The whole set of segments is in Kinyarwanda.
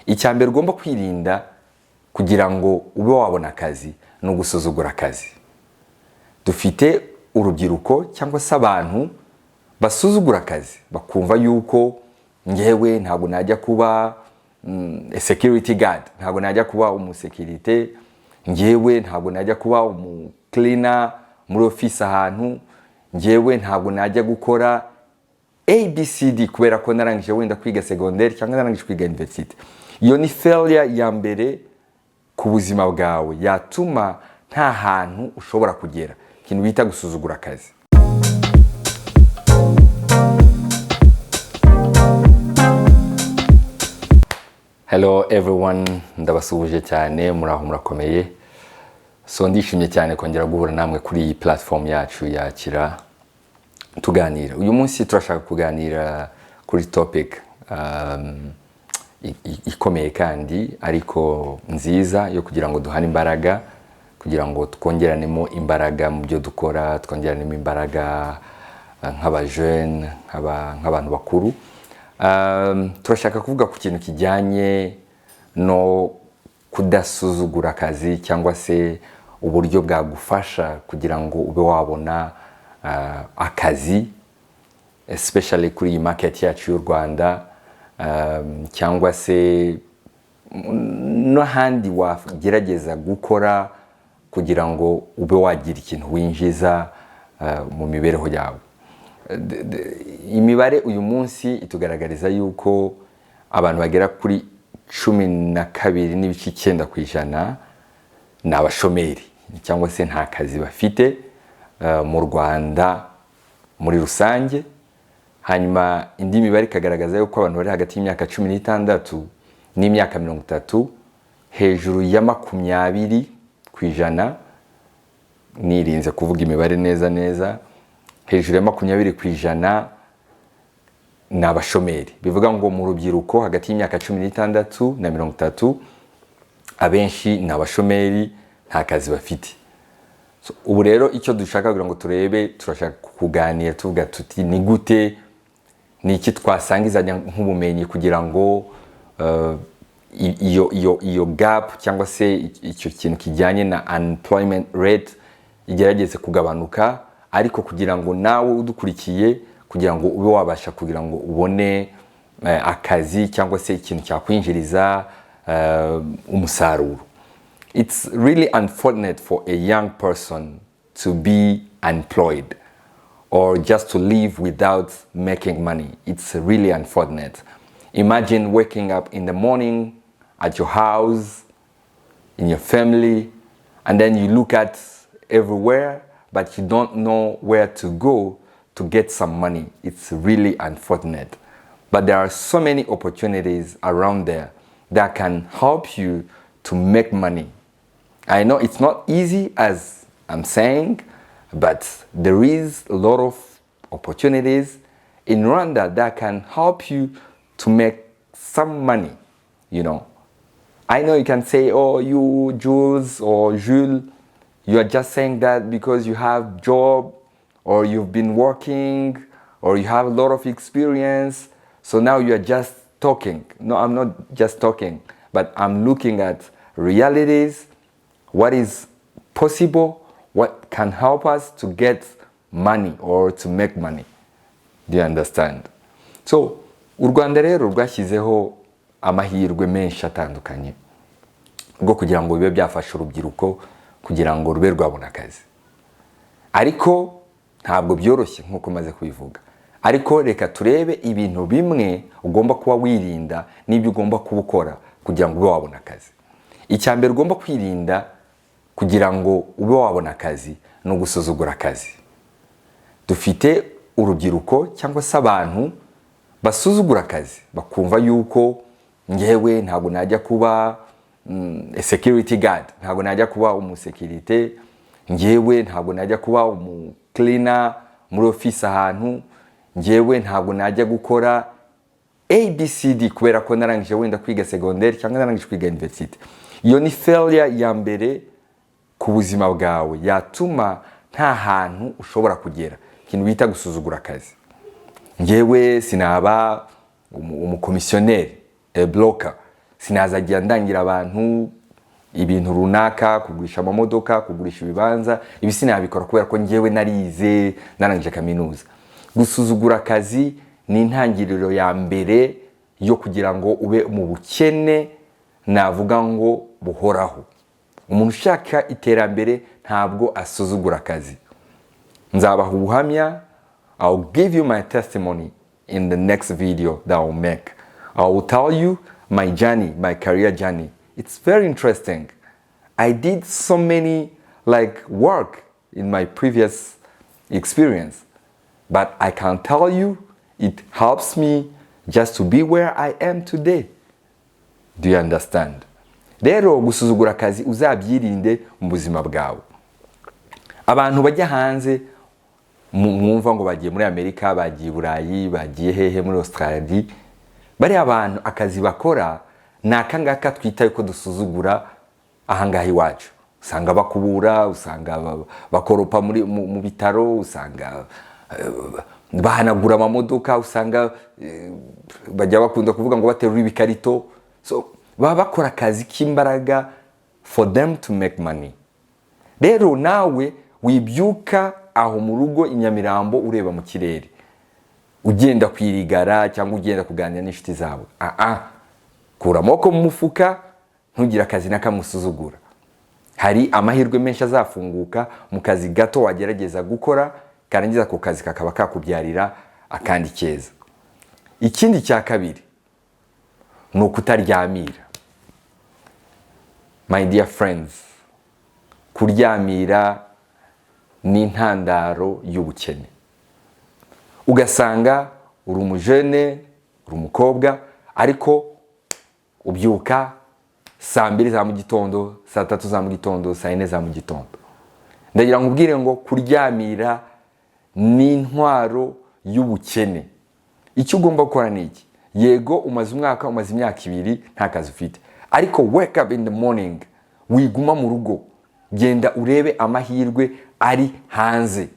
Icya mbere ugomba kwirinda kugira ngo ube wabona akazi ni ugusuzugura akazi. Dufite urubyiruko cyangwa se abantu basuzugura akazi, bakumva yuko ngewe ntabwo najya kuba security guard, ntabwo najya kuba umusekirite, ngewe ntabwo najya kuba umucleaner muri office ahantu, ngewe ntabwo najya gukora ABCD kubera ko narangije wenda kwiga secondaire cyangwa narangije kwiga university. Iyo ni failure ya mbere ku buzima bwawe yatuma nta hantu ushobora kugera, ikintu bita gusuzugura akazi. Hello everyone, ndabasuhuje cyane, muraho murakomeye. So ndishimye cyane kongera guhura namwe kuri iyi platform yacu yakira tuganira. Uyu munsi turashaka kuganira kuri topic ikomeye kandi ariko nziza yo kugira ngo duhane imbaraga, kugira ngo twongeranemo imbaraga mu byo dukora, twongeranemo imbaraga nk'abajene, nk'abantu bakuru. Turashaka kuvuga ku kintu kijyanye no kudasuzugura akazi cyangwa se uburyo bwagufasha kugira ngo ube wabona akazi, especially kuri iyi market yacu y'u Rwanda, cyangwa se n'ahandi wagerageza gukora kugira ngo ube wagira ikintu winjiza mu mibereho yawe. Imibare uyu munsi itugaragariza yuko abantu bagera kuri 12.9% ni abashomeri cyangwa se nta kazi bafite mu Rwanda muri rusange. Hanyuma indi mibare ikagaragaza yuko abantu bari hagati y'imyaka 16 n'imyaka 30, hejuru ya 20%, nirinze kuvuga imibare neza neza, hejuru ya 20% ni abashomeri. Bivuga ngo mu rubyiruko hagati y'imyaka 16 na 30, abenshi ni abashomeri, nta kazi bafite. So, ubu rero icyo dushaka kugira ngo turebe, turashaka kuganira tuvuga tuti ni gute, ni iki twasangizanya nk'ubumenyi kugira ngo iyo gap cyangwa se icyo kintu kijyanye na unemployment rate igerageze kugabanuka, ariko kugira ngo nawe udukurikiye, kugira ngo ube wabasha kugira ngo ubone akazi cyangwa se ikintu cyakwinjiriza umusaruro. It's really unfortunate for a young person to be unemployed or just to live without making money. It's really unfortunate. Imagine waking up in the morning at your house, in your family, and then you look at everywhere, but you don't know where to go to get some money. It's really unfortunate. But there are so many opportunities around there that can help you to make money. I know it's not easy as I'm saying, but there is a lot of opportunities in Rwanda that can help you to make some money. I know you can say, oh, you, Jules or Jules, you are just saying that because you have job or you've been working or you have a lot of experience, so now you are just talking. No, I'm not just talking, but I'm looking at realities, what is possible, what can help us to get money or to make money. Do you understand? So, u Rwanda rero rwashyizeho amahirwe menshi atandukanye bwo kugira ngo bibe byafasha urubyiruko kugira ngo rube rwabona akazi, ariko ntabwo byoroshye nk'uko maze kubivuga. Ariko reka turebe ibintu bimwe ugomba kuba wirinda n'ibyo ugomba kuba ukora kugira ngo ube wabona akazi. Icya mbere ugomba kwirinda kugira ngo ube wabona akazi ni ugusuzugura akazi. Dufite urubyiruko cyangwa se abantu basuzugura akazi, bakumva yuko ngewe ntabwo najya kuba security guard, ntabwo najya kuba umusekirite, ngewe ntabwo najya kuba umucleaner muri office ahantu, ngewe ntabwo najya gukora ABCD kubera ko narangije wenda kwiga secondaire cyangwa narangije kwiga university. Iyo ni failure ya mbere ku buzima bwawe yatuma nta hantu ushobora kugera, ikintu bita gusuzugura akazi. Ngewe sinaba umukomisiyoneri, broker, Sinazajya ndangira abantu ibintu runaka, kugurisha amamodoka, kugurisha ibibanza. Ibi sinabikora kubera ko njyewe narize, narangije kaminuza. Gusuzugura akazi ni intangiriro ya mbere yo kugira ngo ube mu bukene, navuga ngo buhoraho. Umuntu ushaka iterambere ntabwo asuzugura akazi. Nzabaha ubuhamya. I'll give you my testimony in the next video that I'll make. I will tell you my journey, my career journey. It's very interesting. I did so many, like, work in my previous experience, but I can tell you it helps me just to be where I am today. Do you understand? Rero gusuzugura akazi uzabyirinde mu buzima bwawe. Abantu bajya hanze, mwumva ngo bagiye muri Amerika, bagiye i Burayi, bagiye hehe, muri Australia, bariya abantu akazi bakora ni aka ngaka twita ko dusuzugura ahangaha iwacu. Usanga bakubura, usanga bakoropa mu bitaro, usanga bahanagura amamodoka, usanga bajya bakunda kuvuga ngo baterura ibikarito. So baba bakora akazi k'imbaraga for them to make money. Rero nawe wibyuka aho mu rugo i Nyamirambo ureba mu kirere, ugenda kwirigara cyangwa ugenda kuganira n'inshuti zawe. Aa, kura amaboko mu mufuka, ntugire akazi n'akamusuzugura. Hari amahirwe menshi azafunguka mu kazi gato wagerageza gukora, karangiza ako kazi kakaba kakubyarira akandi keza. Ikindi cya kabiri ni ukutaryamira. My dear friends, kuryamira ni intandaro y'ubukene. Ugasanga uri umujene, uri umukobwa, ariko ubyuka saa 2 za mu gitondo, saa 3 za mu gitondo, saa 4 za mu gitondo. Ndagira ngo ubwire ngo kuryamira ni intwaro y'ubukene. Icyo ugomba gukora ni iki? Yego, umaze umwaka, umaze imyaka 2 nta kazi ufite, ariko wake up in the morning, wiguma mu rugo, genda urebe amahirwe ari hanze.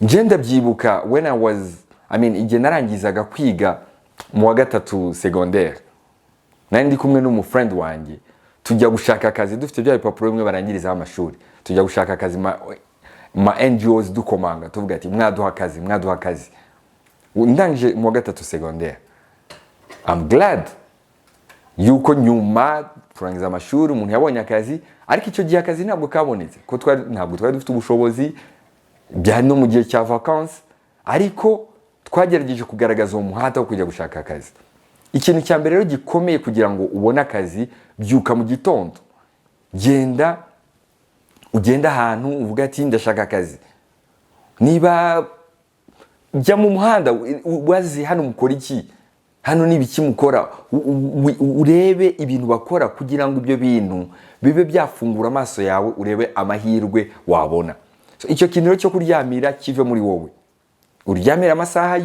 Njye ndabyibuka when I was, I mean, igihe narangizaga kwiga mu wa gatatu secondaire, nari ndi kumwe n'umufriend wanjye, tujya gushaka akazi dufite bya bipapuro bimwe barangirizaho amashuri. Tujya gushaka akazi ma NGOs, dukomanga tuvuga ati: "Mwaduha akazi, mwaduha akazi." Ndangije mu wa gatatu secondaire. I'm glad yuko nyuma kurangiza amashuri umuntu yabonye akazi, ariko icyo gihe akazi ntabwo kabonetse ko ntabwo twari dufite ubushobozi. Byari no mu gihe cya vacances, ariko twagerageje kugaragaza uwo muhate wo kujya gushaka akazi. Ikintu cya mbere rero gikomeye kugira ngo ubone akazi, byuka mu gitondo, genda ugende ahantu uvuga ati: "Ndashaka akazi." Niba jya mu muhanda wazi: "Hano mukora iki? Hano ni ibiki mukora?" Urebe ibintu bakora kugira ngo ibyo bintu bibe byafungura amaso yawe, urebe amahirwe wabona. So, icyo kintu rero cyo kuryamira kive muri wowe. Uryamira amasaha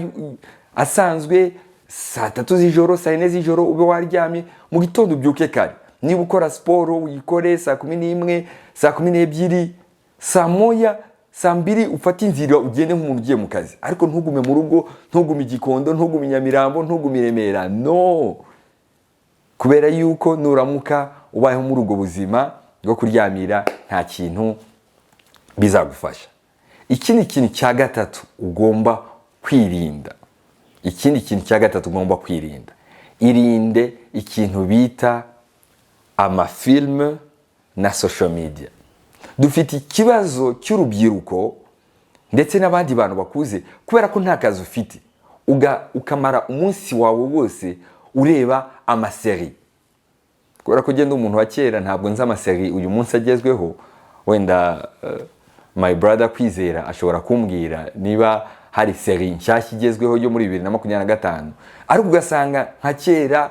asanzwe, saa 3 z'ijoro, saa 4 z'ijoro ube waryamye, mu gitondo ubyuke kare. Niba ukora siporo uyikore saa 11, saa 12, saa 1, saa 2 ufate inzira ugende nk'umuntu ugiye mu kazi. Ariko ntugume mu rugo, ntugume i Gikondo, ntugume i Nyamirambo, ntugume i Remera, no kubera yuko nuramuka ubayeho muri ubwo buzima bwo kuryamira, nta kintu bizagufasha. Ikindi kintu cya gatatu ugomba kwirinda, ikindi kintu cya gatatu ugomba kwirinda, irinde ikintu bita amafilme na social media. Dufite ikibazo cy'urubyiruko ndetse n'abandi bantu bakuze, kubera ko nta kazi ufite, ukamara umunsi wawe wose ureba amaseri. Kubera ko ugenda umuntu wa kera, ntabwo nzi amaseri uyu munsi agezweho. Wenda my brother Kwizera ashobora kumbwira niba hari seri nshyashya igezweho yo muri 2025. Ariko ugasanga nka kera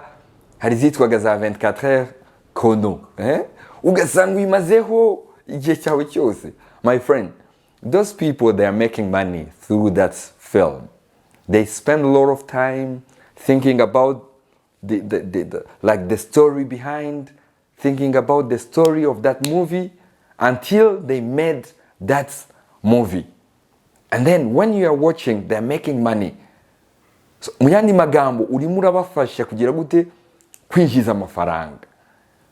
hari izitwaga za 24 heures chrono, eh? Ugasanga uyimazeho igihe cyawe cyose. My friend, those people, they are making money through that film. They spend a lot of time thinking about the like the story behind, thinking about the story of that movie until they made that movie. And then when you are watching, they're making money. So, mu yandi magambo, urimo urabafasha kugira gute? kwinjiza amafaranga.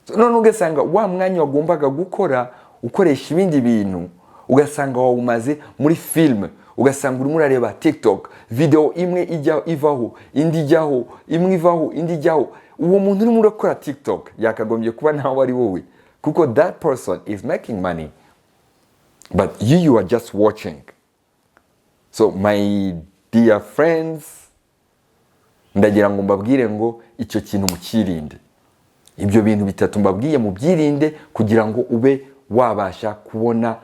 So, none ugasanga wa mwanya wagombaga gukora ukoresha ibindi bintu, ugasanga wawumaze muri filime, ugasanga urimo urareba TikTok video, imwe ijya ivaho, indi ijyaho, imwe ivaho, indi ijyaho. Uwo muntu urimo urakora TikTok yakagombye kuba nawe ari wowe, kuko that person is making money, but you are just watching. So my dear friends, ndagira ngo mbabwire ngo icyo kintu mukirinde. Ibyo bintu bitatu mbabwiye mubyirinde, kugira ngo ube wabasha kubona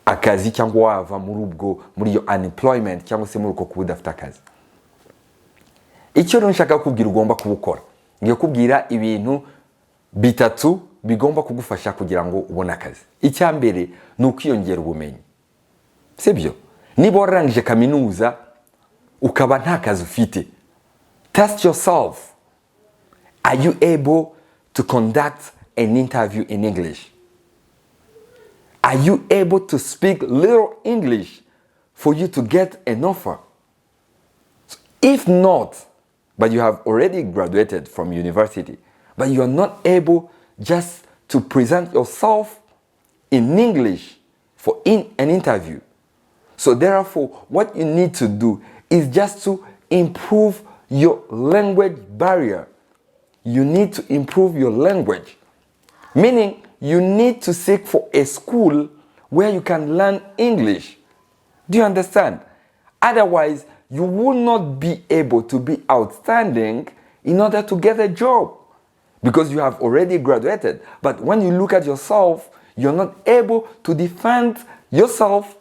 akazi cyangwa wava muri iyo unemployment cyangwa se muri uko kuba udafite akazi. Icyo rero nshaka kukubwira ugomba kubukora, ngiye kubwira ibintu bitatu bigomba kugufasha kugira ngo ubone akazi. Icya mbere ni ukwiyongera ubumenyi, sibyo? Niba wararangije kaminuza ukaba nta kazi ufite, test yourself. Are you able to conduct an interview in English? Are you able to speak little English for you to get an offer? If not, but you have already graduated from university, but you are not able just to present yourself in English for an interview. So therefore, what you need to do is just to improve your language barrier. You need to improve your language. Meaning, you need to seek for a school where you can learn English. Do you understand? Otherwise, you will not be able to be outstanding in order to get a job because you have already graduated. But when you look at yourself, you're not able to defend yourself.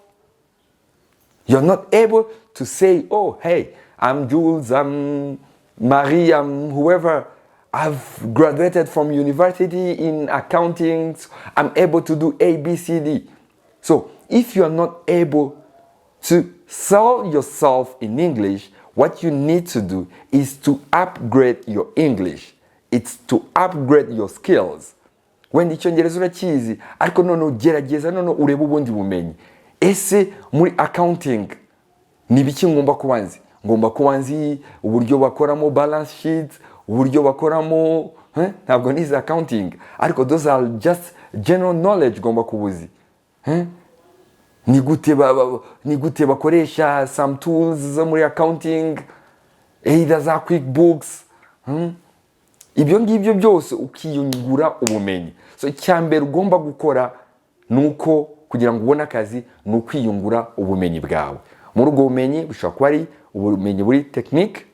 You're not able to say, "Oh, hey, I'm Jules, I'm Marie, I'm whoever. I've graduated from university in accounting. I'm able to do A, B, C, D." So if you're not able to sell yourself in English, what you need to do is to upgrade your English. It's to upgrade your skills. Wenda Icyongereza urakizi, ariko noneho gerageza noneho urebe ubundi bumenyi. Ese muri accounting ni ibiki ngomba kuba nzi? Ngomba kuba nzi uburyo bakoramo balance sheet, uburyo bakoramo, eh? Ntabwo nize accounting, ariko those are just general knowledge ugomba kuba uzi, eh? Ni gute bakoresha some tools zo muri accounting, either za QuickBooks, Ibyo ngibyo byose ukiyungura ubumenyi. So icya mbere ugomba gukora ni uko kugira ngo ubone akazi ni ukwiyungura ubumenyi bwawe. Muri ubwo bumenyi bushobora kuba ari ubumenyi buri technique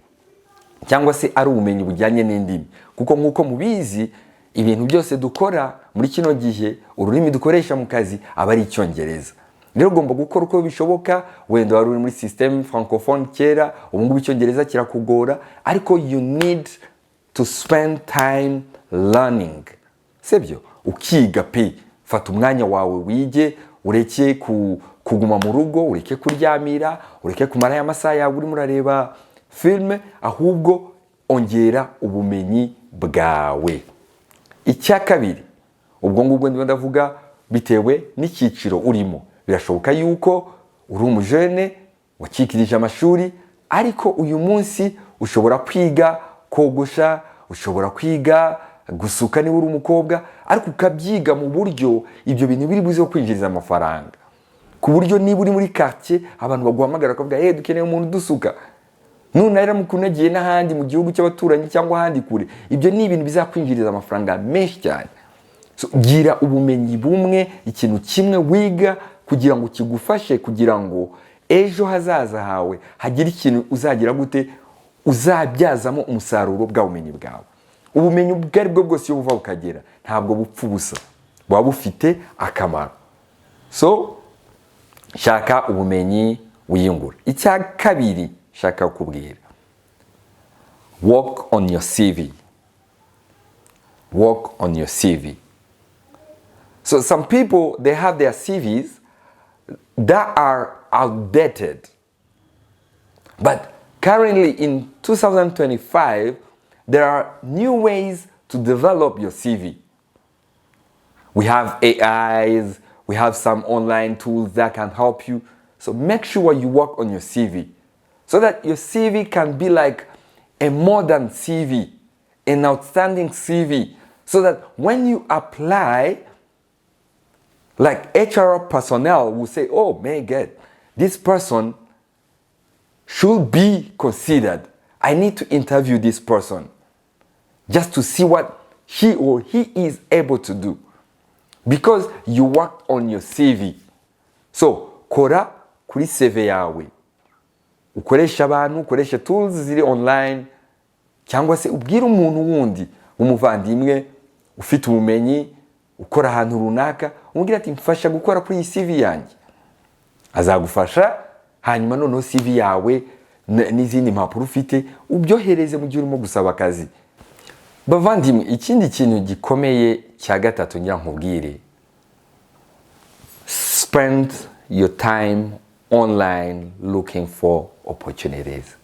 cyangwa se ari ubumenyi bujyanye n'indimi, kuko nk'uko mubizi, ibintu byose dukora muri kino gihe, ururimi dukoresha mu kazi aba ari Icyongereza. Rero ugomba gukora uko bishoboka. Wenda wari uri muri système francophone kera, ubu ngubu Icyongereza kirakugora, ariko you need to spend time learning, sibyo? Ukiga pe. Fata umwanya wawe wige, ureke kuguma mu rugo, ureke kuryamira, ureke kumara aya masaha yawe urimo urareba filime, ahubwo ongera ubumenyi bwawe. Icya kabiri, ubwo ngubwo ndimo ndavuga bitewe n'icyiciro urimo. Birashoboka yuko uri umujene wacikirije amashuri, ariko uyu munsi ushobora kwiga kogosha, ushobora kwiga gusuka niba uri umukobwa, ariko ukabyiga mu buryo ibyo bintu biri buze kwinjiriza amafaranga, ku buryo niba uri muri quartier abantu baguhamagara bakavuga: "Hey, dukeneye umuntu udusuka." Nunaramuka unagiye n'ahandi mu gihugu cy'abaturanyi cyangwa ahandi kure, ibyo ni ibintu bizakwinjiriza amafaranga menshi cyane. So, gira ubumenyi bumwe, ikintu kimwe wiga kugira ngo kigufashe, kugira ngo ejo hazaza hawe hagire ikintu uzagira gute, uzabyazamo umusaruro bwa bumenyi bwawe. Ubumenyi ubwo ari bwo bwose, iyo buva bukagera, ntabwo bupfa ubusa, buba bufite akamaro. So shaka ubumenyi wiyungura. Icya kabiri shaka kukubwira: work on your CV. Work on your CV. So some people, they have their CVs that are outdated, but currently in 2025 there are new ways to develop your CV. We have AIs, we have some online tools that can help you. So make sure you work on your CV so that your CV can be like a modern CV, an outstanding CV so that when you apply, like, HR personnel will say, "Oh my God, this person should be considered. I need to interview this person just to see what she or he is able to do," because you worked on your CV. So kora kuri CV yawe, ukoresha abantu, ukoresha tools ziri online, cyangwa se ubwire umuntu wundi w'umuvandimwe ufite ubumenyi, ukora ahantu runaka, umubwire ati: "Mfasha gukora kuri iyi CV yanjye." Azagufasha. Hanyuma noneho CV yawe n'izindi mpapuro ufite ubyohereze mu gihe urimo gusaba akazi. Bavandimwe, ikindi kintu gikomeye cya gatatu ngira nkubwire: spend your time online looking for opportunities.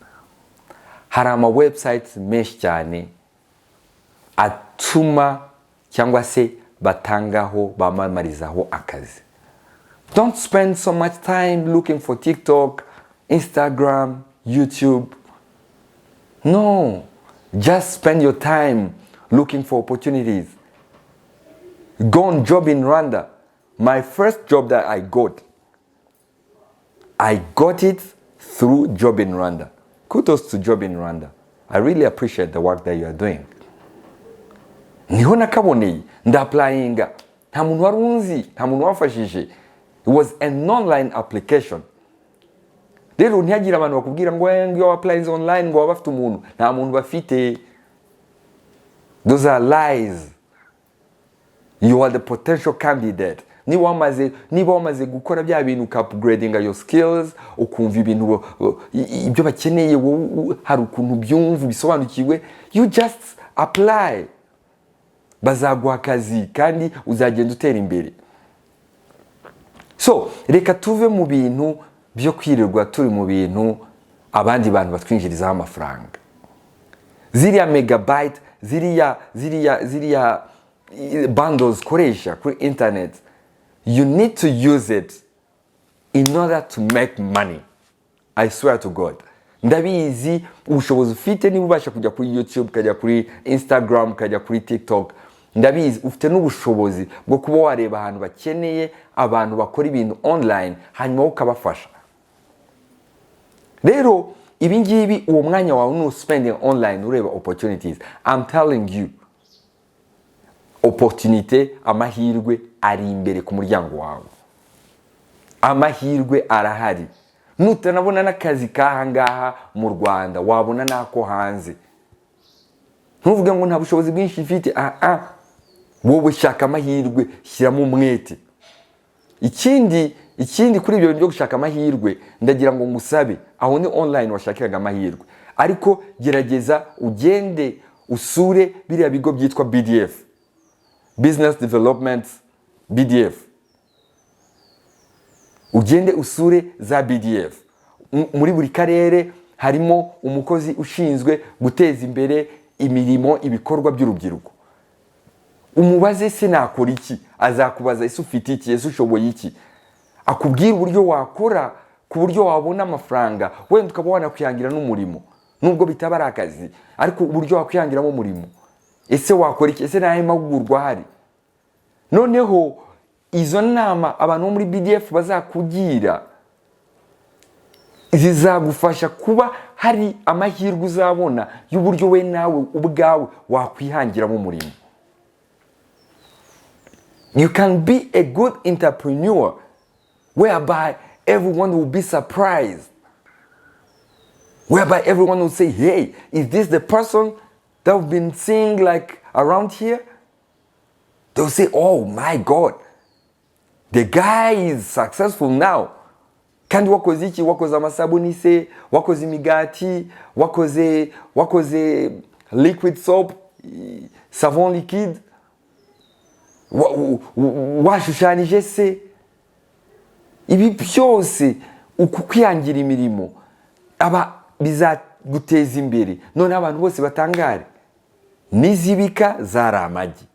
Hari ama websites menshi cyane atuma cyangwa se batangaho, bamamarizaho akazi. Don't spend so much time looking for TikTok, Instagram, YouTube. No, just spend your time looking for opportunities. Go on Job in Rwanda. My first job that I got, I got it through Job in Rwanda. Kudos to Job in Rwanda. I really appreciate the work that you are doing. Niho nakaboneye, nda-applyinga, nta muntu wari unzi, nta muntu wamfashije. It was an online application. Rero ntihagire abantu bakubwira ngo: "Eh, ngo iyo applyinze online ngo baba bafite umuntu." Nta muntu bafite. Those are lies. You are the potential candidate. Niba wamaze gukora bya bintu, uka upgradinga your skills, ukumva ibintu ibyo bakeneye, wowe hari ukuntu byumva ubisobanukiwe, you just apply, bazaguha akazi kandi uzagenda utera imbere. So reka tuve mu bintu byo kwirirwa turi mu bintu abandi bantu batwinjirizaho amafaranga. Ziriya megabyte, ziriya bundles ukoresha kuri internet, you need to use it in order to make money. I swear to God, ndabizi ubushobozi ufite. Niba ubasha kujya kuri YouTube, ukajya kuri Instagram, ukajya kuri TikTok, ndabizi ufite n'ubushobozi bwo kuba wareba ahantu bakeneye abantu bakora ibintu online, hanyuma wowe ukabafasha. Rero ibi ngibi, uwo mwanya wawe nu spending online ureba opportunities, I'm telling you, opportunité, amahirwe ari imbere ku muryango wawe. Amahirwe arahari. Nutanabona n'akazi k'aha ngaha mu Rwanda, wabona n'ako hanze. Ntuvuge ngo nta bushobozi bwinshi mfite. Ah ah, wowe shaka amahirwe, shyiramo umwete. Ikindi kuri ibyo bintu byo gushaka amahirwe, ndagira ngo ngusabe, aho ni online washakiraga amahirwe, ariko gerageza ugende usure biriya bigo byitwa BDF, Business Development BDF. Ugende usure za BDF. Muri buri karere harimo umukozi ushinzwe guteza imbere imirimo, ibikorwa by'urubyiruko. Umubaze: "Se nakora iki?" Azakubaza: "Ese ufite iki? Ese ushoboye iki?" Akubwira uburyo wakora ku buryo wabona amafaranga, wenda ukaba wanakwihangira n'umurimo, nubwo bitaba ari akazi, ariko uburyo wakwihangiramo umurimo. Ese wakora iki? Ese n'ayo mahugurwa ahari? Noneho izo nama abantu bo muri BDF bazakugira zizagufasha kuba hari amahirwe uzabona y'uburyo we nawe ubwawe wakwihangiramo umurimo. You can be a good entrepreneur whereby everyone will be surprised, whereby everyone will say, "Hey, is this the person that we've been seeing, like, around here?" They'll say, "Oh my God, the guy is successful now." Kandi wakoze iki? Wakoze amasabuni se? Wakoze imigati? Wakoze liquid soap, savon liquide? Washushanyije se? Ibi byose, uku kwihangira imirimo aba bizaguteza imbere, none abantu bose batangare. N'izibika zari amagi,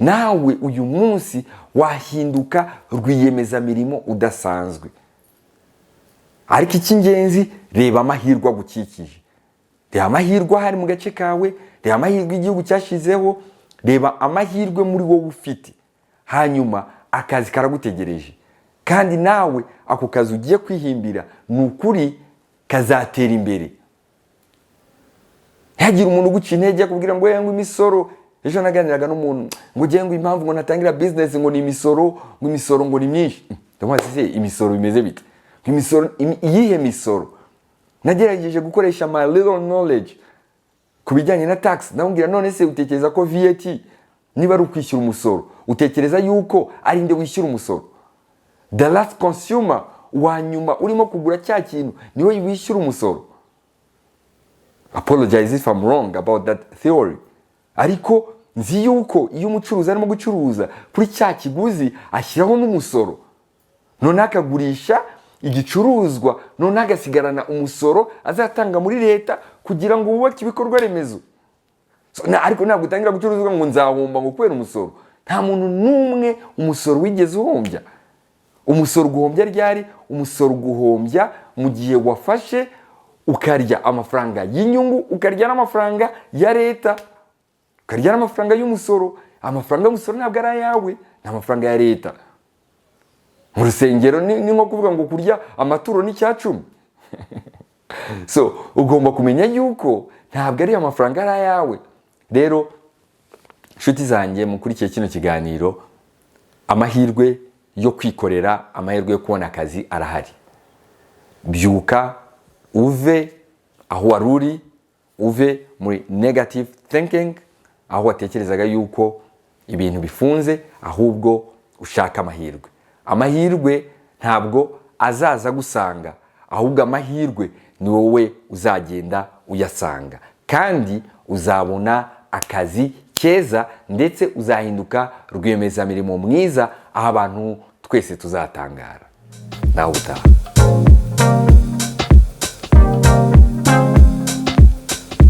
nawe uyu munsi wahinduka rwiyemezamirimo udasanzwe. Ariko icy'ingenzi, reba amahirwe agukikije, reba amahirwe ahari mu gace kawe, Reba amahirwe igihugu cyashyizeho, reba amahirwe muri wowe ufite, hanyuma akazi karagutegereje. Kandi nawe ako kazi ugiye kwihimbira, ni ukuri kazatera imbere. Ntihagire umuntu uguca intege akubwira ngo ngo imisoro. Ejo naganiraga n'umuntu ngo ugiye ngo impamvu ngo natangira business ngo ni imisoro, ngo imisoro ngo ni myinshi. Ndamubaza: "Se imisoro bimeze bite? Imisoro iyihe misoro?" Nagerageje gukoresha my little knowledge ku bijyanye na tax. Ndamubwira: "None se utekereza ko VAT niba ari ukwishyura umusoro, utekereza yuko ari nde wishyura umusoro? The last consumer, wa nyuma urimo kugura cya kintu, niwe wishyura umusoro. Apologize if I'm wrong about that theory, ariko nzi yuko iyo umucuruzi arimo gucuruza kuri cya kiguzi ashyiraho n'umusoro, noneho akagurisha igicuruzwa, noneho agasigarana umusoro azatanga muri leta kugira ngo wubake ibikorwa remezo. So, ariko ntabwo utangira gucuruza ngo nzahomba ngo kubera umusoro. Nta muntu n'umwe umusoro wigeze uhombya. Umusoro uguhombya ryari? Umusoro uguhombya mu gihe wafashe ukarya amafaranga y'inyungu, ukarya n'amafaranga ya leta, ukarya n'amafaranga y'umusoro. Amafaranga y'umusoro ntabwo ari ayawe, ni amafaranga ya leta. Mu rusengero ni nko kuvuga ngo kurya amaturo n'icyacumi. So ugomba kumenya yuko ntabwo ari amafaranga ari ayawe. Rero inshuti zanjye mukurikiye kino kiganiro, amahirwe yo kwikorera, amahirwe yo kubona akazi arahari. Byuka uve aho wari uri, uve muri negative thinking, aho watekerezaga yuko ibintu bifunze, ahubwo ushaka amahirwe. Amahirwe ntabwo azaza gusanga, ahubwo amahirwe ni wowe uzagenda uyasanga, kandi uzabona akazi keza, ndetse uzahinduka rwiyemezamirimo mwiza, aho abantu twese tuzatangara. Nawe utaha.